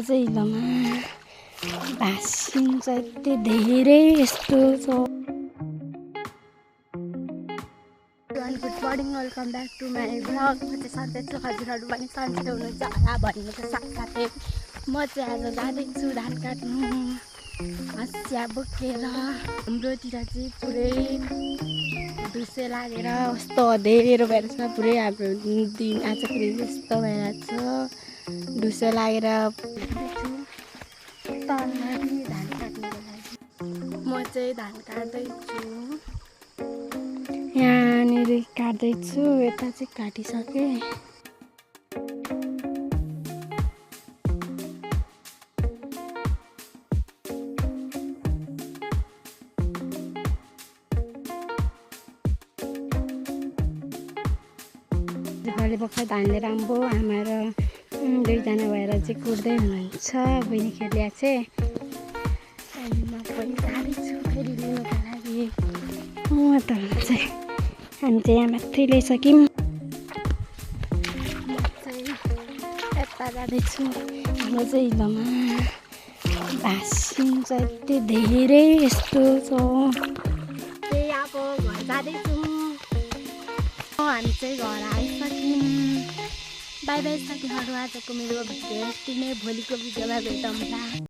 चाहिँ हिलोमा भासिन्छ यति धेरै यस्तो छ। Good morning, welcome back to my blog. म चाहिँ सन्चै छु, हजुरहरू पनि सन्चै हुनुहुन्छ होला भन्नु त साथसाथै म चाहिँ आज जाँदैछु धान काट्नु हँसिया बोकेर। हाम्रोतिर चाहिँ पुरै दुसे लागेर कस्तो अँध्यारो भएर छ, पुरै हाम्रो दिन आज पनि यस्तो भएर छ। दुसे लागेर तलमाथि धान काट्नुको लागि म चाहिँ धान काट्दैछु। यहाँनिर काट्दैछु, यता चाहिँ काटिसकेँ। भोलि भर्खर धानले राम्रो आमा र दुईजना भएर चाहिँ कुट्दै हुनुहुन्छ। बहिनी खेलिया चाहिँ अनि म पनि जाँदैछु फेरि लिनुको लागि। त चाहिँ हामी चाहिँ यहाँ मात्रै ल्याइसक्यौँ। म चाहिँ यता जाँदैछु। हाम्रो चाहिँ हिलोमा भासिन्छ यति धेरै यस्तो छ। त्यही अब घर जाँदैछौँ। हामी चाहिँ घर आइसक्यौँ। बाई बाई साथीहरू, आजको मेरो भिडियो यति नै। भोलिको भिडियोमा भेटौँला।